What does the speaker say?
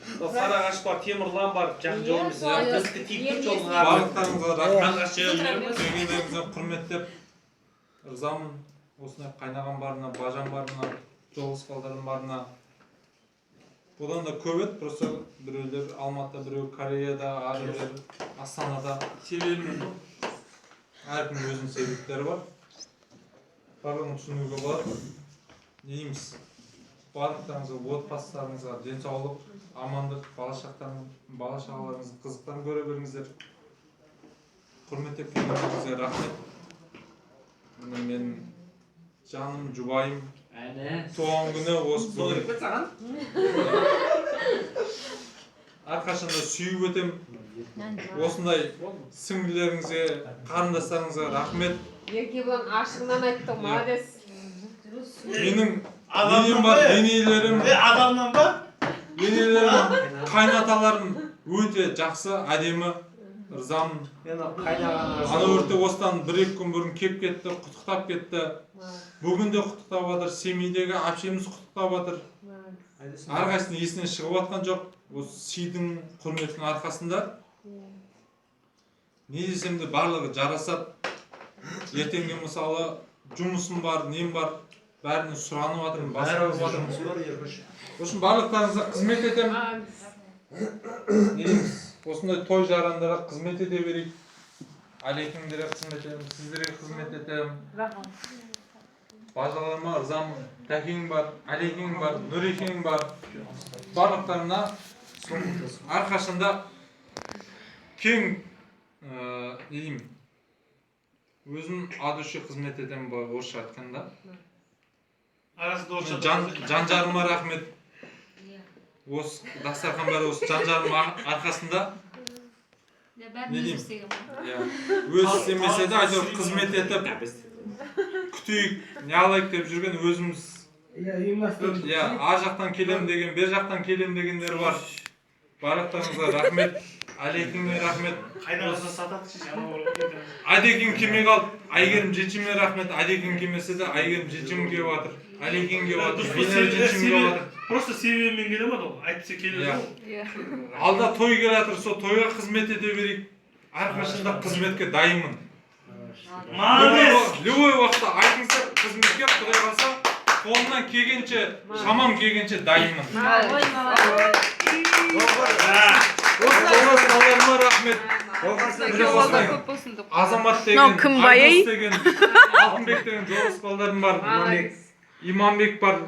Сарыағаш бар, Темірлан бар, жақын жолымыз. Иә, Біздікі тиіп тұр жолдың ары. Барлықтарыңызға рахмет. Қанғаш жаяу жүреміз. Келгендеріңізге құрметтеп ырзамын. Осындай қайнаған барына, бажам барына, жолдас балдарым барына. Бұдан да көп еді, просто біреулер Алматыда, біреу Кореяда, ары біреулер Астанада. Себебім, әркімнің өзінің себептері бар. Барлығын түсінуге болады. Не дейміз? Барлықтарыңызға, отбасыларыңызға денсаулық, амандық, бала бала шағаларыңыздың қызықтарын көре беріңіздер. Құрметтеп келгендеріңізге рахмет. Міне, менің жаным, жұбайым Әне. туған күні осы Сол бүгін. керек пе саған? Әрқашанда сүйіп өтем. Осындай сіңлілеріңізге, қарындастарыңызға рахмет. Еркебұлан, ашығынан айтты, молодец. Менің Адамнан енем бар, ба? енелерім, Е, адамнан ба? енелерім, қайнаталарым өте жақсы, әдемі, ырзамын. Мен қайнағаны. Ана өртте осыдан 1-2 күн бұрын келіп кетті, құттықтап кетті. Бүгін де құттықтап жатыр, Семейдегі әпшеміз құттықтап жатыр. Әрқайсысының есінен шығып жатқан жоқ. Осы сыйдың, құрметтің арқасында, не десем де, барлығы жарасады. Ертеңге, мысалы, жұмысым бар, нем бар, бәрінен сұранып жатырмын, басқарып жатырмын. Жұмыс бар, екі-үш. В общем, барлықтарыңызға қызмет етемін. Не дейміз, осындай той жарандарға қызмет ете берейік. Әлекеңдерге қызмет етемін, сіздерге қызмет етемін. Бажаларыма ырзамын. Тәкең бар, Әлекең бар, Нұрекең бар, барлықтарына әрқашанда кең, не деймін, өзім от души қызмет етемін, былай орысша айтқанда. Арасында орысша. Жан, жан жарыма рахмет. Осы дастархан бәрі осы жан жарым арқасында. Бәрін Не өзі деймін? істеген ғой. Иә, өзі істемесе де, әйтеуір қызмет етіп, күтейік, не алайық деп жүрген өзіміз. Иә, ұйымдастырып. Иә, ар жақтан келем деген, бер жақтан келем дегендер бар. Барлықтарыңызға рахмет, Әлекеңе рахмет. Қайнағасына сатады. Әдекең келмей қалды, Әйгерім жеңешеме рахмет. Әдекең келмесе де, Әйгерім жеңешем келіп жатыр, Әлекең келіп жатыр, Венера жеңешем келіп жатыр. Просто себебімен келе ма ол? Әйтпесе келеді Иә. ғой. Иә. Алда той келе жатыр, сол тойға қызмет ете берейік. Әрқашанда қызметке дайынмын. Молодец! Любой уақытта айтыңыздар, қызметке, құдай қаласа, қолымнан келгенше, шамам келгенше дайынмын. Ой, молодец. Жолдас балаларыма рахмет. Жолда көп болсын деп. Азамат деген, Мынау кім, байей? Айдос деген, Алтынбек деген жолдас балдарым бар. Молодец. Иманбек бар.